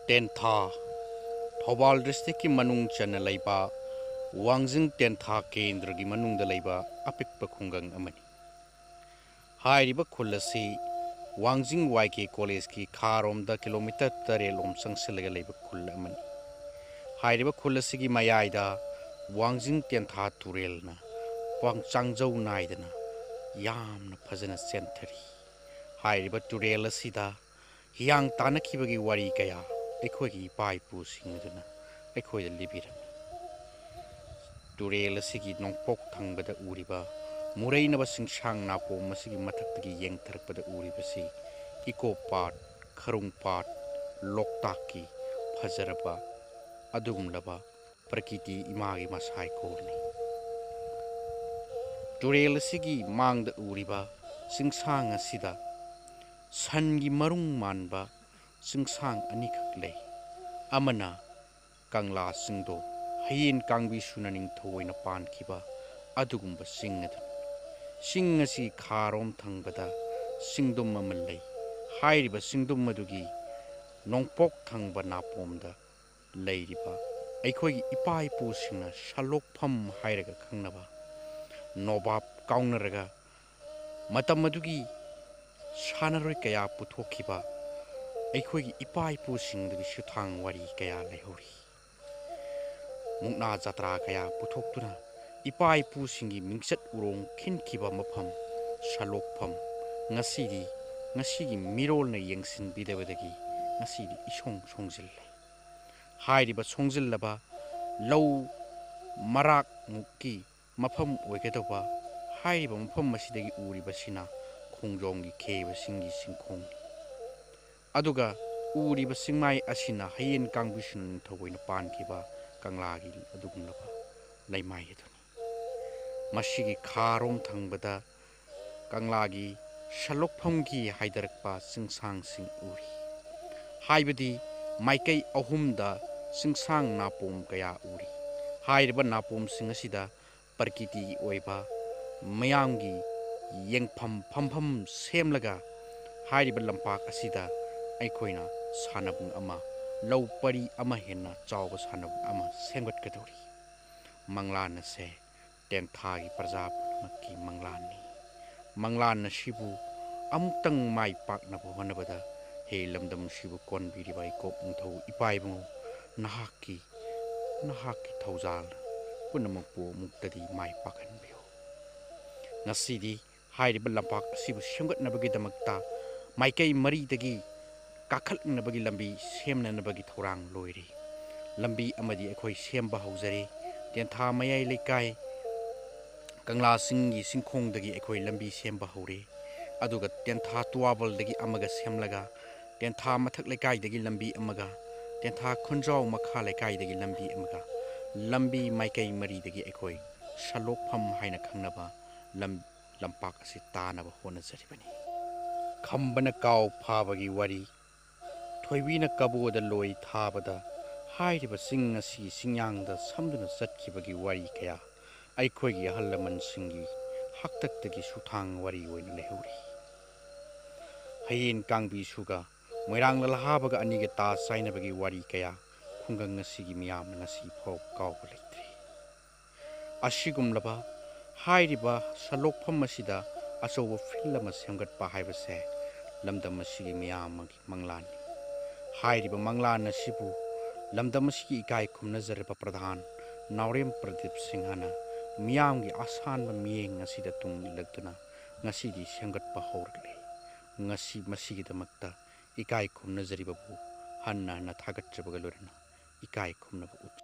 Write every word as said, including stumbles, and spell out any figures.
ꯇꯦꯟꯊꯥ, ꯊꯧꯕꯥꯜ districtꯀꯤ ꯃꯅꯨꯡ ꯆꯟꯅ ꯂꯩꯕ ꯋꯥꯡꯖꯤꯡ ꯇꯦꯟꯊꯥ ꯀꯦꯟꯗ꯭ꯔꯒꯤ ꯃꯅꯨꯡꯗ ꯂꯩꯕ ꯑꯄꯤꯛꯄ ꯈꯨꯡꯒꯪ ꯑꯃꯅꯤ꯫ ꯍꯥꯏꯔꯤꯕ ꯈꯨꯜ ꯑꯁꯤ ꯋꯥꯡꯖꯤꯡ ꯋꯥꯏ ꯀꯦ ꯀꯣꯂꯦꯖꯀꯤ ꯈꯥꯔꯣꯝꯗ ꯀꯤꯂꯣꯃꯤꯇꯔ ꯇꯔꯦꯠ ꯂꯣꯝ ꯆꯪꯁꯤꯜꯂꯒ ꯂꯩꯕ ꯈꯨꯜ ꯑꯃꯅꯤ꯫ ꯍꯥꯏꯔꯤꯕ ꯈꯨꯜ ꯑꯁꯤꯒꯤ ꯃꯌꯥꯏꯗ ꯋꯥꯡꯖꯤꯡ ꯇꯦꯟꯊꯥ ꯇꯨꯔꯦꯜꯅ ꯄꯥꯡ ꯆꯥꯡꯖꯧ ꯅꯥꯏꯗꯅ ꯌꯥꯝꯅ ꯐꯖꯅ ꯆꯦꯟꯊꯔꯤ꯫ ꯍꯥꯏꯔꯤꯕ ꯇꯨꯔꯦꯜ ꯑꯁꯤꯗ ꯍꯤꯌꯥꯡ ꯇꯥꯟꯅꯈꯤꯕꯒꯤ ꯋꯥꯔꯤ ꯀꯌꯥ ꯑꯩꯈꯣꯏꯒꯤ ꯏꯄꯥ ꯏꯄꯨꯁꯤꯡ ꯑꯗꯨꯅ ꯑꯩꯈꯣꯏꯗ ꯂꯤꯕꯤꯔꯝꯃꯤ꯫ ꯇꯨꯔꯦꯜ ꯑꯁꯤꯒꯤ ꯅꯣꯡꯄꯣꯛ ꯊꯪꯕꯗ ꯎꯔꯤꯕ ꯃꯨꯔꯩꯅꯕ ꯆꯤꯡꯁꯥꯡ ꯅꯥꯄꯣꯝ ꯑꯁꯤꯒꯤ ꯃꯊꯛꯇꯒꯤ ꯌꯦꯡꯊꯔꯛꯄꯗ ꯎꯔꯤꯕꯁꯤ ꯏꯀꯣ ꯄꯥꯠ, ꯈꯔꯨꯡ ꯄꯥꯠ, ꯂꯣꯛꯇꯥꯛꯀꯤ ꯐꯖꯔꯕ ꯑꯗꯨꯒꯨꯝꯂꯕ ꯄ꯭ꯔꯀꯤꯇꯤ ꯏꯃꯥꯒꯤ ꯃꯁꯥ ꯏꯀꯣꯜꯅꯤ꯫ ꯇꯨꯔꯦꯜ ꯑꯁꯤꯒꯤ ꯃꯥꯡꯗ ꯎꯔꯤꯕ ꯆꯤꯡꯁꯥꯡ ꯑꯁꯤꯗ ꯁꯟꯒꯤ ꯃꯔꯨꯝ ꯃꯥꯟꯕ ꯆꯤꯡꯁꯥꯡ ꯑꯅꯤꯈꯛ ꯂꯩ꯫ ꯑꯃꯅ ꯀꯪꯂꯥ ꯆꯤꯡꯗꯣ, ꯍꯌꯦꯟ ꯀꯥꯡꯕꯤ ꯁꯨꯅ ꯅꯤꯡꯊꯧ ꯑꯣꯏꯅ ꯄꯥꯟꯈꯤꯕ ꯑꯗꯨꯒꯨꯝꯕ ꯆꯤꯡ ꯑꯗꯨꯅꯤ꯫ ꯆꯤꯡ ꯑꯁꯤ ꯈꯥꯔꯣꯝ ꯊꯪꯕꯗ ꯆꯤꯡꯗꯨꯝ ꯑꯃ ꯂꯩ꯫ ꯍꯥꯏꯔꯤꯕ ꯆꯤꯡꯗꯨꯝ ꯑꯗꯨꯒꯤ ꯅꯣꯡꯄꯣꯛ ꯊꯪꯕ ꯅꯥꯄꯣꯝꯗ ꯂꯩꯔꯤꯕ ꯑꯩꯈꯣꯏꯒꯤ ꯏꯄꯥ ꯏꯄꯨꯁꯤꯡꯅ ꯁꯂꯣꯛꯐꯝ ꯍꯥꯏꯔꯒ ꯈꯪꯅꯕ ꯅꯣꯕꯥꯞ ꯀꯥꯎꯅꯔꯒ ꯃꯇꯝ ꯑꯗꯨꯒꯤ ꯁꯥꯟꯅꯔꯣꯏ ꯀꯌꯥ ꯄꯨꯊꯣꯛꯈꯤꯕ ꯑꯩꯈꯣꯏꯒꯤ ꯏꯄꯥ ꯏꯄꯨꯁꯤꯡꯗꯒꯤ ꯁꯨꯊꯥꯡ ꯋꯥꯔꯤ ꯀꯌꯥ ꯂꯩꯍꯧꯔꯤ꯫ ꯃꯨꯛꯅꯥ ꯖꯇ꯭ꯔꯥ ꯀꯌꯥ ꯄꯨꯊꯣꯛꯇꯨꯅ ꯏꯄꯥ ꯏꯄꯨꯁꯤꯡꯒꯤ ꯃꯤꯡꯆꯠ ꯎꯔꯣꯡ ꯈꯤꯟꯈꯤꯕ ꯃꯐꯝ ꯁꯂꯣꯛꯐꯝ ꯉꯁꯤꯗꯤ, ꯉꯁꯤꯒꯤ ꯃꯤꯔꯣꯜꯅ ꯌꯦꯡꯁꯤꯟꯕꯤꯗꯕꯗꯒꯤ ꯉꯁꯤꯗꯤ ꯏꯁꯣꯡ ꯁꯣꯡꯖꯤꯜꯂꯦ꯫ ꯍꯥꯏꯔꯤꯕ ꯁꯣꯡꯖꯤꯜꯂꯕ ꯂꯧ ꯃꯔꯥꯛꯃꯨꯛꯀꯤ ꯃꯐꯝ ꯑꯣꯏꯒꯗꯧꯕ ꯍꯥꯏꯔꯤꯕ ꯃꯐꯝ ꯑꯁꯤꯗꯒꯤ ꯎꯔꯤꯕꯁꯤꯅ ꯈꯣꯡꯖꯣꯝꯒꯤ ꯈꯦꯕꯁꯤꯡꯒꯤ ꯆꯤꯡꯈꯣꯡꯅꯤ꯫ ꯑꯗꯨꯒ ꯎꯔꯤꯕ ꯆꯤꯡꯃꯥꯏ ꯑꯁꯤꯅ ꯍꯌꯦꯟ ꯀꯥꯡꯕꯤꯁꯨ ꯅꯤꯡꯊꯧ ꯑꯣꯏꯅ ꯄꯥꯟꯈꯤꯕ ꯀꯪꯂꯥꯒꯤ ꯑꯗꯨꯒꯨꯝꯂꯕ ꯂꯩꯃꯥꯏ ꯑꯗꯨꯅꯤ꯫ ꯃꯁꯤꯒꯤ ꯈꯥꯔꯣꯝ ꯊꯪꯕꯗ ꯀꯪꯂꯥꯒꯤ ꯁꯂꯣꯛꯐꯝꯒꯤ ꯍꯥꯏꯗꯔꯛꯄ ꯆꯤꯡꯁꯥꯡꯁꯤꯡ ꯎꯔꯤ꯫ ꯍꯥꯏꯕꯗꯤ ꯃꯥꯏꯀꯩ ꯑꯍꯨꯝꯗ ꯆꯤꯡꯁꯥꯡ ꯅꯥꯄꯣꯝ ꯀꯌꯥ ꯎꯔꯤ꯫ ꯍꯥꯏꯔꯤꯕ ꯅꯥꯄꯣꯝꯁꯤꯡ ꯑꯁꯤꯗ ꯄ꯭ꯔꯀꯤꯇꯤꯒꯤ ꯑꯣꯏꯕ ꯃꯤꯌꯥꯝꯒꯤ ꯌꯦꯡꯐꯝ ꯐꯝꯐꯝ ꯁꯦꯝꯂꯒ ꯍꯥꯏꯔꯤꯕ ꯂꯝꯄꯥꯛ ꯑꯁꯤꯗ ꯑꯩꯈꯣꯏꯅ ꯁꯥꯟꯅꯕꯨꯡ ꯑꯃ ꯂꯧ ꯄꯔꯤ ꯑꯃ ꯍꯦꯟꯅ ꯆꯥꯎꯕ ꯁꯥꯟꯅꯕꯨꯡ ꯑꯃ ꯁꯦꯝꯒꯠꯀꯗꯧꯔꯤ꯫ ꯃꯪꯂꯥꯟ ꯑꯁꯦ ꯇꯦꯟꯊꯥꯒꯤ ꯄ꯭ꯔꯖꯥ ꯄꯨꯝꯅꯃꯛꯀꯤ ꯃꯪꯂꯥꯟꯅꯤ꯫ ꯃꯪꯂꯥꯟ ꯑꯁꯤꯕꯨ ꯑꯃꯨꯛꯇꯪ ꯃꯥꯏ ꯄꯥꯛꯅꯕ ꯍꯣꯠꯅꯕꯗ, ꯍꯦ ꯂꯝꯗꯝ ꯑꯁꯤꯕꯨ ꯀꯣꯟꯕꯤꯔꯤꯕ ꯏꯀꯣꯛ ꯅꯤꯡꯊꯧ ꯏꯄꯥ ꯏꯕꯨꯡꯉꯣ, ꯅꯍꯥꯛꯀꯤ, ꯅꯍꯥꯛꯀꯤ ꯊꯧꯖꯥꯜꯅ ꯄꯨꯝꯅꯃꯛꯄꯨ ꯑꯃꯨꯛꯇꯗꯤ ꯃꯥꯏ ꯄꯥꯛꯍꯟꯕꯤꯌꯨ꯫ ꯉꯁꯤꯗꯤ ꯍꯥꯏꯔꯤꯕ ꯂꯝꯄꯥꯛ ꯑꯁꯤꯕꯨ ꯁꯦꯝꯒꯠꯅꯕꯒꯤꯗꯃꯛꯇ ꯃꯥꯏꯀꯩ ꯃꯔꯤꯗꯒꯤ ꯀꯥꯈꯠꯅꯕꯒꯤ ꯂꯝꯕꯤ ꯁꯦꯝꯅꯅꯕꯒꯤ ꯊꯧꯔꯥꯡ ꯂꯣꯏꯔꯦ꯫ ꯂꯝꯕꯤ ꯑꯃꯗꯤ ꯑꯩꯈꯣꯏ ꯁꯦꯝꯕ ꯍꯧꯖꯔꯦ꯫ ꯇꯦꯟꯊꯥ ꯃꯌꯥꯏ ꯂꯩꯀꯥꯏ ꯀꯪꯂꯥ ꯆꯤꯡꯒꯤ ꯆꯤꯡꯈꯣꯡꯗꯒꯤ ꯑꯩꯈꯣꯏ ꯂꯝꯕꯤ ꯁꯦꯝꯕ ꯍꯧꯔꯦ꯫ ꯑꯗꯨꯒ ꯇꯦꯟꯊꯥ ꯇꯨꯋꯥꯕꯜꯗꯒꯤ ꯑꯃꯒ ꯁꯦꯝꯂꯒ, ꯇꯦꯟꯊꯥ ꯃꯊꯛ ꯂꯩꯀꯥꯏꯗꯒꯤ ꯂꯝꯕꯤ ꯑꯃꯒ, ꯇꯦꯟꯊꯥ ꯈꯨꯟꯖꯥꯎ ꯃꯈꯥ ꯂꯩꯀꯥꯏꯗꯒꯤ ꯂꯝꯕꯤ ꯑꯃꯒ, ꯂꯝꯕꯤ ꯃꯥꯏꯀꯩ ꯃꯔꯤꯗꯒꯤ ꯑꯩꯈꯣꯏ ꯁꯂꯣꯛꯐꯝ ꯍꯥꯏꯅ ꯈꯪꯅꯕ ꯂꯝ, ꯂꯝꯄꯥꯛ ꯑꯁꯤ ꯇꯥꯅꯕ ꯍꯣꯠꯅꯖꯔꯤꯕꯅꯤ꯫ ꯈꯝꯕꯅ ꯀꯥꯎ ꯐꯥꯕꯒꯤ ꯋꯥꯔꯤ, ꯊꯣꯏꯕꯤꯅ ꯀꯕꯣꯗ ꯂꯣꯏ ꯊꯥꯕꯗ ꯍꯥꯏꯔꯤꯕ ꯆꯤꯡ ꯑꯁꯤꯒꯤ ꯆꯤꯡꯌꯥꯡꯗ ꯁꯝꯗꯨꯅ ꯆꯠꯈꯤꯕꯒꯤ ꯋꯥꯔꯤ ꯀꯌꯥ ꯑꯩꯈꯣꯏꯒꯤ ꯑꯍꯜ ꯂꯃꯟꯁꯤꯡꯒꯤ ꯍꯥꯛꯇꯛꯇꯒꯤ ꯁꯨꯊꯥꯡ ꯋꯥꯔꯤ ꯑꯣꯏꯅ ꯂꯩꯍꯧꯔꯤ꯫ ꯍꯌꯦꯟ ꯀꯥꯡꯕꯤꯁꯨꯒ ꯃꯣꯏꯔꯥꯡ ꯂꯜꯍꯥꯕꯒ ꯑꯅꯤꯒ ꯇꯥ ꯆꯥꯏꯅꯕꯒꯤ ꯋꯥꯔꯤ ꯀꯌꯥ ꯈꯨꯡꯒꯪ ꯑꯁꯤꯒꯤ ꯃꯤꯌꯥꯝꯅ ꯉꯁꯤ ꯐꯥꯎ ꯀꯥꯎꯕ ꯂꯩꯇ꯭ꯔꯤ꯫ ꯑꯁꯤꯒꯨꯝꯂꯕ ꯍꯥꯏꯔꯤꯕ ꯁꯂꯣꯛꯐꯝ ꯑꯁꯤꯗ ꯑꯆꯧꯕ field ꯑꯃ ꯁꯦꯝꯒꯠꯄ ꯍꯥꯏꯕꯁꯦ ꯂꯝꯗꯝ ꯑꯁꯤꯒꯤ ꯃꯤꯌꯥꯝ ꯑꯃꯒꯤ ꯃꯪꯂꯥꯟꯅꯤ꯫ ꯍꯥꯏꯔꯤꯕ ꯃꯪꯂꯥꯟ ꯑꯁꯤꯕꯨ ꯂꯝꯗꯝ ꯑꯁꯤꯒꯤ ꯏꯀꯥꯏ ꯈꯨꯝꯅꯖꯔꯕ ꯄ꯭ꯔꯙꯥꯟ ꯅꯥꯎꯔꯦꯝ ꯄ꯭ꯔꯗꯤꯞ ꯁꯤꯡꯍꯅ ꯃꯤꯌꯥꯝꯒꯤ ꯑꯁꯥꯟꯕ ꯃꯤꯠꯌꯦꯡ ꯑꯁꯤꯗ ꯇꯨꯡ ꯏꯜꯂꯛꯇꯨꯅ ꯉꯁꯤꯗꯤ ꯁꯦꯝꯒꯠꯄ ꯍꯧꯔꯛꯂꯦ꯫ ꯉꯁꯤ ꯃꯁꯤꯒꯤꯗꯃꯛꯇ ꯏꯀꯥꯏ ꯈꯨꯝꯅꯖꯔꯤꯕꯕꯨ ꯍꯟꯅ ꯍꯟꯅ ꯊꯥꯒꯠꯆꯕꯒ ꯂꯣꯏꯅꯅ ꯏꯀꯥꯏ ꯈꯨꯝꯅꯕ ꯎꯠꯆꯔꯤ꯫